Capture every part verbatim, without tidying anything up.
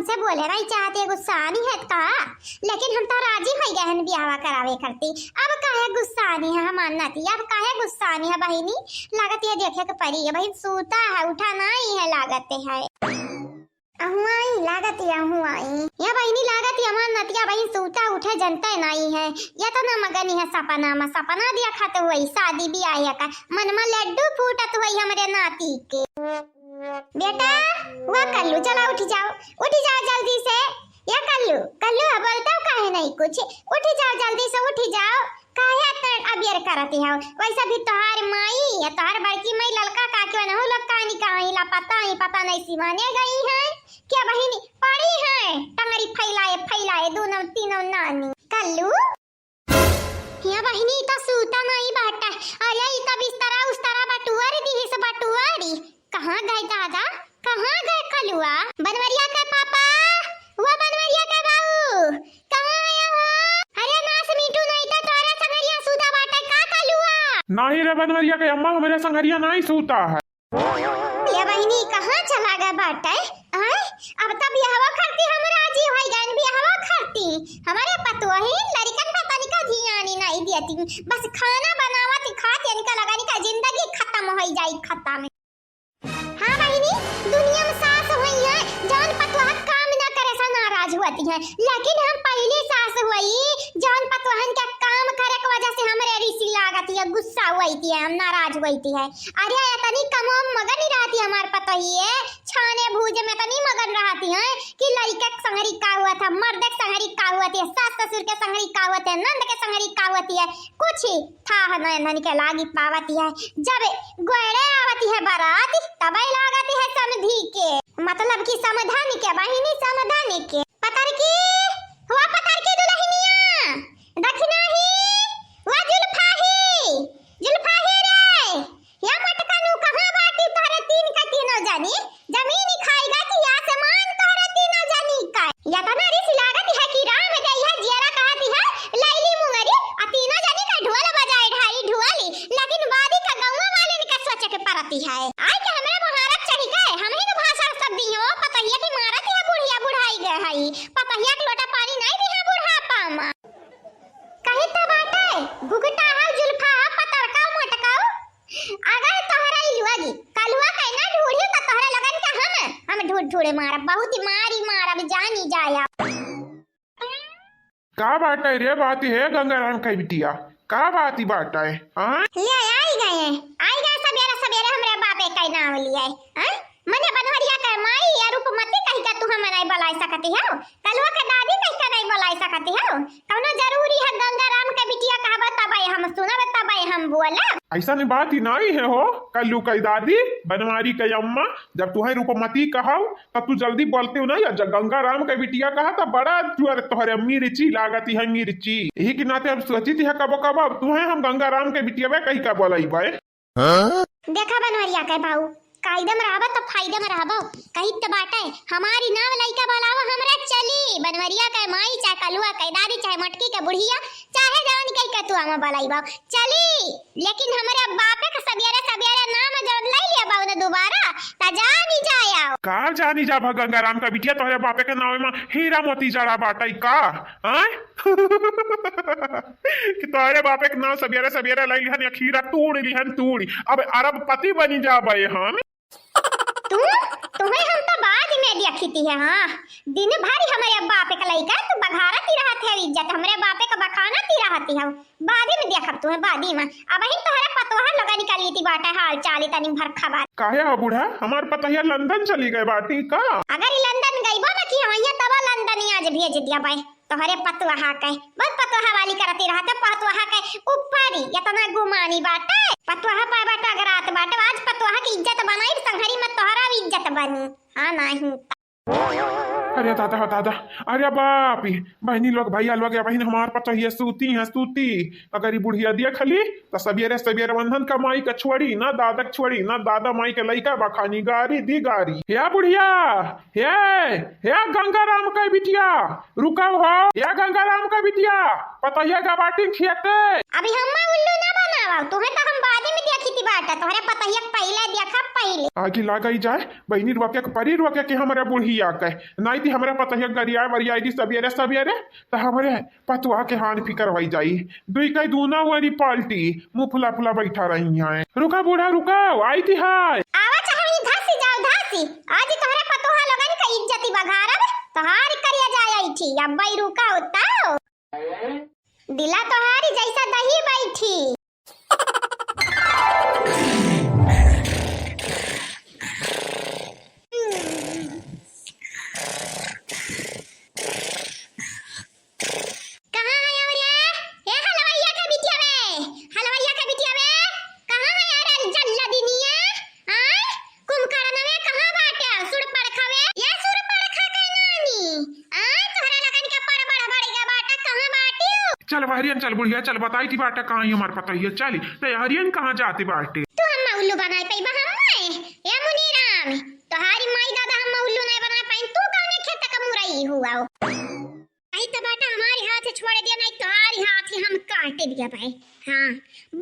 से बोले नहीं चाहती है, गुस्सानी है का? लेकिन हम तो राजी होइ गए हैं बियाहवा करावे करती। अब काहे गुस्सानी है हमार नाती, अब काहे गुस्सानी है बहिनी? लागत है देखे के परी है बहिन, सूता है, उठा नहीं है लागत है। अहुआई लागत है, अहुआई। या बहिनी लागत है हमार नतिया बहिन सूता उठे जनते नहीं है। या तो ना मगनी है सपना में, सपना देखत हुई शादी बियाह का, मन में लड्डू फूटत हुई हमरे नाती के। बेटा, हुआ कल्लू, चला उठ जाओ, उठ जाओ जल्दी से। या कल्लू, कल्लू, अब बोलता काहे नहीं कुछ? उठ जाओ जल्दी से, उठ जाओ। काहे इतना अबियर करती हो? वैसे भी तोहार माई या तोहार बड़की माई ललका काकी वनहु लोग कहानी कहीं लापता ही, पता नहीं सिवाने गई है क्या बहिनी? पड़ी है टंगरी फैलाए फैलाए दोनों तीनों नानी। कल्लू, या बहिनी, ई त सूता नाई बाटा। अरे, ई त बिस्तरा उस्तरा बटुआरी दिहिस, बटुआरी। कहाँ गए दादा, कहाँ गए कलुआ? बनवरिया के पापा, हुआ बनवरिया के बाऊ, कहाँ आया हो? अरे नास मीठू, नहीं त तोरा संगरिया सूता बाटा का कलुआ? नाही रे बनवरिया के अम्मा, हमरे संगरिया नाही सूता है। ले बहिनी, कहाँ चला गए बाटे? आय, अब त बियाहवा खरती हम राजी होइ गइन, बियाहवा खरती। हमरे पतोही लड़िकन पर तनिका धियानी नाई दियती, बस खाना बनावत खात इनका लगा इनका जिंदगी खतम होइ जाई, खतम। हाँ बहिनी, दुनिया में सास होई है, जौन पतोह काम ना करे से नाराज होती है, लेकिन हम पहली सास होई, जौन पतोहन के काम करे के वजह से हमरे रिसी लागत है, गुस्सा होती है, हम नाराज होती है। अरे, इतनी कमो में मगन ही रहती हमार पतोहिए, छाने भूजे में इतनी मगन रहती हैं कि लड़के के संगरी का हुआ था, मर्द के संगरी का हुआ था, सास ससुर के संगरी का हुआ था, नंद के संगरी का हुआ था, कुछ ही था नहीं नन के लागी पावती है। जब गोड़े आवती है बारात, तबे लागती है समधी के, मतलब कि समधन के, बहिनी समधन के। पतर की, हुआ पतर की दुल्हनिया, दखिना ही, हुआ जुल्फा ही, जुल्फा ही रे। या मटकनू कहाँ बाटी तोहरे तीन का तीनों जनी? जमीन ही खाई गा कि आसमान तोहरे तीनों जनी का? या तना रिस लागत है कि राम दे यह जियरा कहती है, लैली मुंगरी, आ तीनों जनी का ढोल बजाए ढाई ढोली, लेकिन वादी का गौवा वाले का सोचे के परती है। आय के हमरे मुहारत चढ़ी गए, हम ही के भाषण सब दी हो, पतहिया की मारत है बुढ़िया बुढ़ाई गए है, पतहिया के लोटा पानी नहीं दी है बुढ़ापा में। कही तो बाटे, घुघटा है, जुल्फा है, पतरका, मोटका, अगर तोहरा ई लुआ जी कलुआ के ना ढूढ़ी त तोहरा लगन के हम, हम ढूढ़ ढूढ़े मारब, बहुत ही मारी मारब, जानी जाया। का बाटे रे बात है गंगाराम के बिटिया? का बात ही बाटे? हाँ? ले आई गए, आई गए सबेरे सबेरे हमरे बापे का नाम लिए। हाँ? मने बनवरिया के माई या रूपमती कही का तू हमें नहीं बुलाई सकती हो? कलुआ के दादी कही का नहीं बुलाई सकती हो? कौनो जरूरी है गंगाराम के बिटिया कहबा तबे हम सुनब तबे हम बोलब? ऐसा नहीं बात ही नहीं है हो, कल्लू के दादी, बनवारी के अम्मा, जब तुहे रूपमती कहब तब तू जल्दी बोलती हो ना, या जब गंगाराम के बिटिया कहा तब बड़ा जोर तोहरे मिर्ची लागती है, मिर्ची। यही के नाते हम सोची थी है कबो कबो अब तुहे हम गंगाराम के बिटिया कही का बोलाई बे। हाँ? देखा बनवरिया के बाऊ, कायदे में रहबो तो फायदे में रहबो। कही तो बाटे, हमारी नाव लइका बोलावा हमरा चली। बनवरिया के माई, चाहे कलुआ के दादी, चाहे मटकी के बुढ़िया, चाहे जवन के कतुआ में बोलाइबो, चली। लेकिन हमरे बापे के सबेरे सबेरे नाम जवन लइ लिया बाऊ ने दोबारा, त जानी जाया। का जानी जा भा गंगाराम का बिटिया, तोहरे बापे के नावे में हीरा मोती जड़ा बाटे का? हाँ? कि तोहरे बापे के नाम सबेरे सबेरे लइ लिहन या खीरा तूड़ लिहन तूड़ी। अब अरबपति बनी जाबे हम। तू, तुम्हें हम तो बाद में देखती है, हाँ। दिन भर हमरे बापे के लइका तू बघारती रहत है इज्जत, हमरे बापे के बखानती रहती है। बादी में देखब तुम्हें, बादी में। अबहिन तोहरे पतोहर लोग निकाली थी बाटे हाल चाल तनी भर खबर। काहे हो बूढ़ा, हमार पतोहिया लंदन चली गए बाटी का? अगर ई लंदन गईबो ना कि हवैया तब लंदन आज भेज दिया बाई। तोहरे पतोहा के, बहुत पतोहा वाली करती रहते, पतोहा के ऊपर ही इतना गुमानी बाटे। पतोहा पाए बाटे अगर आत बाटे, आज पतोहा की इज्जत बनाई, संघरी में तोहरा भी इज्जत बनी। हाँ, नहीं। अरे दादा, दादा, अरे बाप रे, बहिनी लोग, भैया लोग, या बहिन हमार पतोहिया सूती है, सूती। अगर ई बुढ़िया देख ली, तो सबेरे सबेरे वंदन का माई का छोड़ी ना, दादा का छोड़ी ना, दादा माई के लइका बखानी गारी दी गारी। या बुढ़िया, हे, हे गंगाराम के बिटिया, रुका हो। या गंगाराम के बिटिया, पतोहिया का बाटी खेते। अभी हम्मा उल्लू ना बना, अब तुम्हें तो हम बादे में देखी थी बाटा, तोहरे पतहिया के पहिले देखा पहिले। आगी लागई जाए, बहिनी रोके के परी, रोके के हमरा बुढ़िया के। नाहीं ती हमरा पतहिया गरियाए वरियाए दी सबेरे सबेरे, त हमरे पतवा के हानि फिकर होई जाई। दुई कई दूना वाली पाल्टी मुँह फुला फुला बैठा रही हैं। रुका बूढ़ा रुका, आई ती है। आवा चाहे धासी जाओ धासी, आज तोहरे पतोहा लोगन का इज्जती बघारब, तोहार करिया जाए आई थी, अब बई रुका होता। दिला तोहारी जैसा दही बैठी। कहाँ है रे? ए हलवैया के बिटिया बे, हलवैया के बिटिया बे, कहाँ है यार जल्ला दिनिया? आय, कुंभकर्ण में कहाँ बाटे? सुर पड़खा बे, ये सुर पड़खा के नानी, आय, तोहरा लगन के पर बड़ बड़ गया बाटा, कहाँ बाटियो? चल बहरियन चल बुढ़िया, चल बताई थी बाटा कहाँ ही हमार पतहिया, चली ते हरियन कहाँ जाती बाटे? तू हम उल्लू बनाए पैबा हम, ए मुनीराम, तोहारी माई दादा हम उल्लू नहीं बनाए पाइन, तू कौने खेत का मुरई हुआ हो? आई तो बाटा हमारे हाथ से छोड़ दिया, नहीं तोहारी हाथ से हम काटे दिया भाई। हाँ,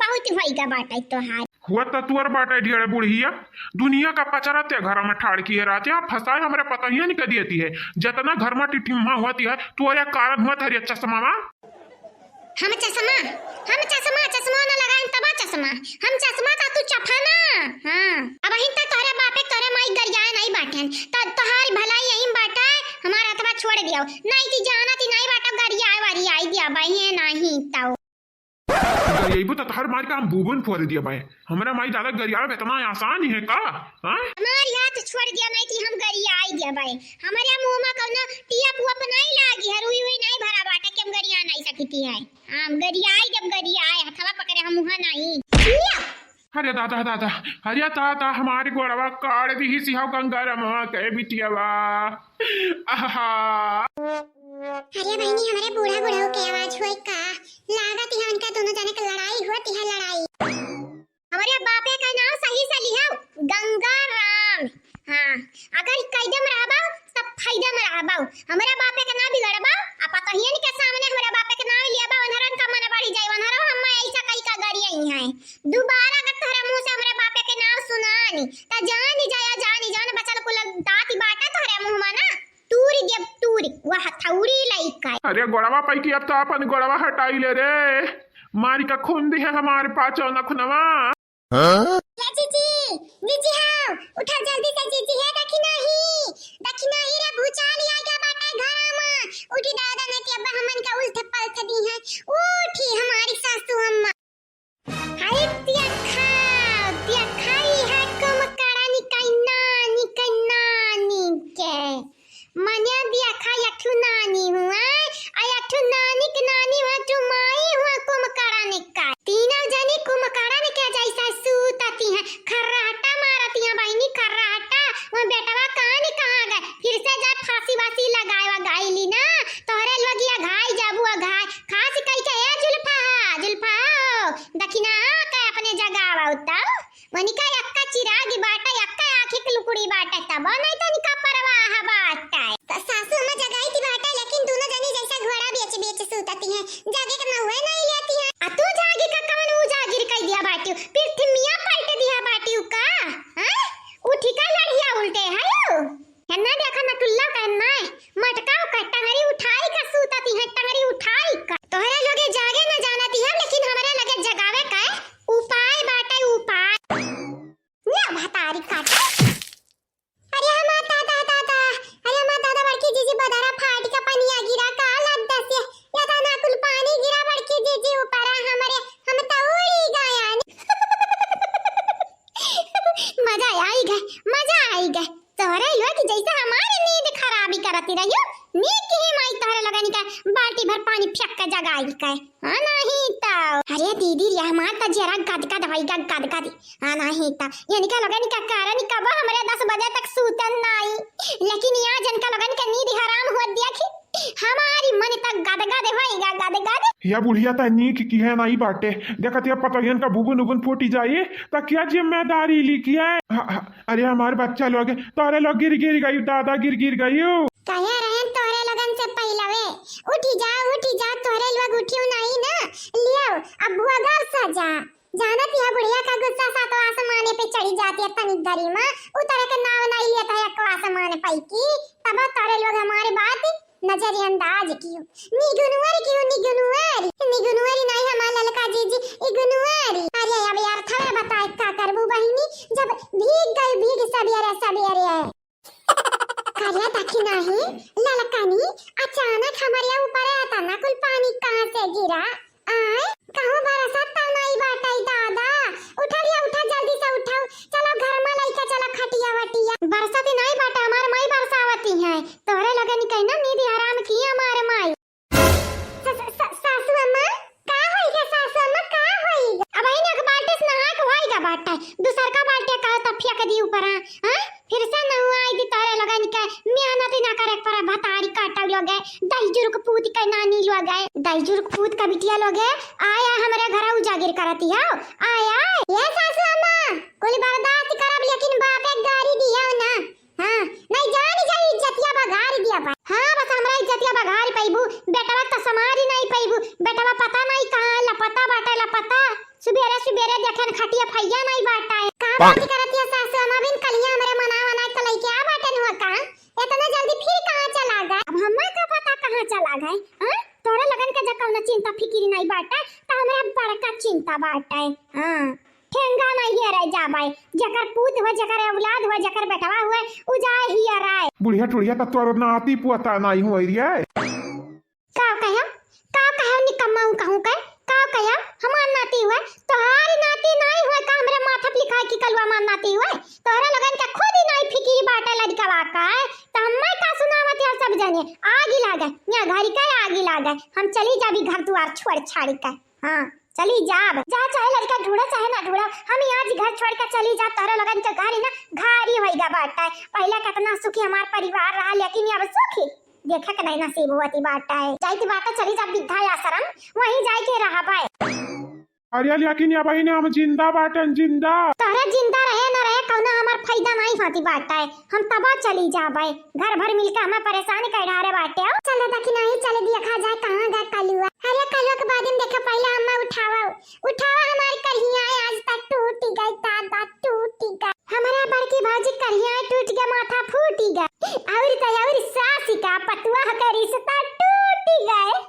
बहुत होइगा बाटा तोहार। हुआ तो तुअर बाटा ढेर बुढ़िया, दुनिया का पचरा ते घर में ठाड़ की है रहते, आप फंसाए हमरे पतहिया नहीं कर दिए है, जितना घर में टिटिम्हा होती है, तुअरे कारण हुआ था रे चश्मा मा। हम चश्मा, हम चश्मा, चश्मा ना लगाएन तबा चश्मा, हम चश्मा का तू चफा ना। हाँ, अब हिन तक तोहरे बापे तोहरे माई गरियाए नहीं बाटेन, त तोहारी भलाई यही बाटे, हमारा हथवा छोड़ दियो, नहीं ती जाना ती नहीं बाटो गरियाए वारी आई दिया बाई है नहीं तो। गरियाइबो त तोहर मार का हम बूबन फोड़ दिया बाई, हमरा माई दादा गरियाए इतना आसान ही है का? हाँ? हमारी हाथ छोड़ दिया नहीं ती हम गरियाए दिया बाई, हमारे मुँह में कौनो टिया पुआ पर नहीं लागी है, रुई हुई नहीं भरा बाटे कि हम गरिया नहीं सकी थी है। हम गरियाई जब गरियाए, हथवा पकड़े हम मुहा नहीं। लिया। अरे दादा, दादा, अरे दादा, हमारी गोड़वा काट दी ही सिहाव गंगा रमवा के बिटियावा। आहा। अरे बहिनी, हमरे बूढ़ा बुढ़ऊ के आवाज होई का? लागत है उनका दोनों जने के लड़ाई होती है, लड़ाई। हमरे बापे का नाम सही से लिहाव, गंगा राम। हाँ, अगर कैदे में रहबा, तब फायदे में रहबा। हमरे बापे के ना बिगड़बा, आ पतोहियन के सामने हमरे बापे के नाम लियाबा, उन्हरन का मन बढ़ी जाई, उन्हरो हम ऐसा कही का गरियाई हैं। दोबारा अगर तोहरे मुँह से हमरे बापे के नाम सुनानी, त जानी जाया, जानी जान बचल कुल दाँत बाटे तोहरे मुँह में ना, तूरी देब तूरी, वह थौरी लइका। अरे गोड़वा पैकी, अब तो अपन गोड़वा हटाई ले रे, मारी का खून दी है हमारे पाचो नखुनवा। हाँ? ए जीजी, जीजी हाव, उठा जल्दी से जीजी, हे देखी नाही, देखी नाही रे, भूचाल आइगा बाटे घरा मा। उठी दादा, नहीं कि अब्बा हमन का उल्थ पल्थ दी है। उठी हमारी सासू अम्मा। अरे देखा, देखा ई है कुमकड़ा निकन्ना, निकन्ना निके। मने देखा, एक ठो नानी हुआ, आ एक ठो नानी के नानी हुआ, जो माई हुआ कुमकड़न का। तीनों जनी कुमकड़न के जैसा सूतती हैं, खर्राटा मारती हैं बहिनी, खर्राटा। वो बेटवा कहाँ ने कहाँ गए, फिर से जा फांसी वासी लगाए वा गाइली ना, तोहरे लोगिया घाई जाबू घाई, खास कही के, ए जुल्फा, जुल्फा हो, दखिना के अपने जगावा उताओ। वनिका यक्का चिरागी बाटा, यक्का आँखी के लुकुड़ी बाटा, तबो नहीं तनिका परवाह बाटा। त सासू अम्मा जगाई थी बाटा, लेकिन दोनों जनी जैसा घोड़ा बेच बेच सूतती हैं, जागे के महुए नहीं लेती हैं। आ तू जागे का कवन उजागिर कई दिया बाटियो, पृथ्विया पलट दिया बाटियो का? हैं? उठी का लड़िया उल्टे है यो? हेन्ना देखा नटुल्ला का हेन्ना है, मटकाव का टंगरी उठाई का सूतती है, टंगरी उठाई का। तोहरे लोगे जागे न जानती है, लेकिन हमरे लगे जगावे का है उपाय बाटे, उपाय। ना भतारी काटे। अरे हमार दादा, दादा, अरे हमार दादा, बड़की जीजी बदरा फाट का पनिया गिरा का लद्दा से, या दाना कुल पानी गिरा बड़की जीजी ऊपर हमरे, हम तो उड़ी गया। मजा आई गए, मजा आई गए। तोहरे लोग जैसे हमारी नींद खराबी करती रहियो, नीक ही माई तोहरे लोगन का बाल्टी भर पानी फेंक के जगाई के। हाँ, नहीं तो। अरे दीदी, ये हमार तो जरा गदगद होई गा, गदगद। हाँ, नहीं तो। इनका लोगन का कारण कबो हमरे दस बजे तक सूतन नहीं। लेकिन यहाँ जिनका लोगन का नींद हराम हुआ दिया कि हमारी मन तक गदगद होई गा, गदगद। या बुढ़िया त नीक की है नहीं बाटे। देखत या पतोहियन का बुबुन उबुन फूटी जाई, त क्या जिम्मेदारी ली की है? हाँ, हाँ, अरे हमार बच्चा लोग, तोहरे लोग गिर गिर गई, दादा गिर गिर गई। कहे रहन तोहरे लोगन से पहलवे, उठी जा, उठी जा, तोहरे लोग उठियो नहीं ना, लियो, अब भोगा सजा। बात ये तनी दरी मा उतरे के नाव नाई लेत है, अकवा समान पाई की, तब तोरे लोग हमारे बात नजरअंदाज कियो। निगुनवर कियो, निगुनवर, निगुनवर नाई हमार ललका जीजी, इगुनवर। अरे अब यार थोड़ा बताए का करबू बहिनी, जब भीग गई भीग सबेरे सबेरे। करिया देखी नाही, ललकनी, अचानक हमरे ऊपर एतना कुल पानी कहाँ से गिरा? आय, कहूँ बरसत तो नाई बाटै दादा। उठा रिया, उठा, जल्दी से उठाओ। चलो घर मा लइके चलो खटिया वटिया। बरसत ही नाई बाटै, हमार माई बरसावती है। तोहरे लगन कहीं ना नींद हराम किया हमार माई। स-, स-, स-, सासू अम्मा, का होई गे सासू अम्मा, का होई गे? अबहिन एक बाल्टी से नहा के होई गे बाटै, दूसर का बाल्टी का तो फेंक दी ऊपर, हाँ? हाँ? फिर से नहुआई दी तोहरे लगन के, मेहनत ही ना करे पर भतारी काटै लोगे, दहिजुर के पूत के नानी लोगे, दहिजुर के पूत का बिटिया लोगे, आय आय हमरे घर उजागिर करती हो, आय आय। ये सासू अम्मा, कुल बर्दाश्त करब लेकिन बापे गारी दियो ना। हाँ, नाई जानी जाई इज्जतिया बघारी दिया बा। हाँ, बस हमरा इज्जतिया बघारी पैबू, बेटवा त समारी नाई पैबू, बेटवा पता नाई कहाँ लपता बाटै, लपता। सुबेरे सुबेरे देखेन खटिया फैया नाई बाटै। का बात करत हिया सासू अम्मा, बिन कलिया हमरे मना वना के लइके आ बाटेन हुआ का? एतना जल्दी फिर कहाँ चला गए? अब हम्मा का पता कहाँ चला गए? हाँ? तोहरे लगन के जब कौनो चिंता फिकिर नाई बाटै, त हमरा बड़का चिंता बाटै। हाँ। ठेंगा नाई हेरे जाबै, जेकर पूत हुए, जेकर औलाद हुए, जेकर बेटवा हुए, उ जाए हेराए। बुढ़िया टुढ़िया त तोर नाती पोता नाई हुए रे। का कहो? का कहो निकम्मा उ कहूँ के? का कहो? हमार नाती हुए, तोहार नाती नाई हुए का हमरे माथा पे लिखाए कि कलुआ हमार नाती हुए? तोहरे लोगन के खुद ही नाई फिकिर बाटै लड़कवा का, त हम्मे का सुनावत है सब जने? आगी लागे, यहाँ घरी का आगी लागे, हम चली जाबी घर दुआर छोड़ छाड़ी के। हाँ। चली जाब। जा चाहे लड़का ढूंढा चाहे ना ढूंढा, हम यहाँ जी घर छोड़ के चली जाब। तोहरे लोगन के घर ही ना घरी होई गा बाटै। पहले कितना सुखी हमार परिवार रहा, लेकिन अब सुखी देखे के नहीं नसीब होती बाटै। जाइत बाटै चली जाब वृद्धा आश्रम, वहीं जाए के रहबै। अरे लेकिन अबहिन हम जिंदा बाटन, जिंदा। तोहरे जिंदा रहे ना रहे कौनो हमार फायदा नहीं होती बाटै। हम तबो चली जाबै, घर भर मिलके हमें परेशान कर डारे बाटे हो। चल दादा कि नहीं चल दिया खा जाए कहाँ गा कलुआ। अरे कलुआ के बाद में देखा पहले हमें उठावा, उठावा हमार करिया आज तक टूटी गए दादा टूटी गए। हमारा बड़की भाजी करिया टूट गए माथा फूटी गए। और तो और सास का पतुआ का रिश्ता टूटी गए।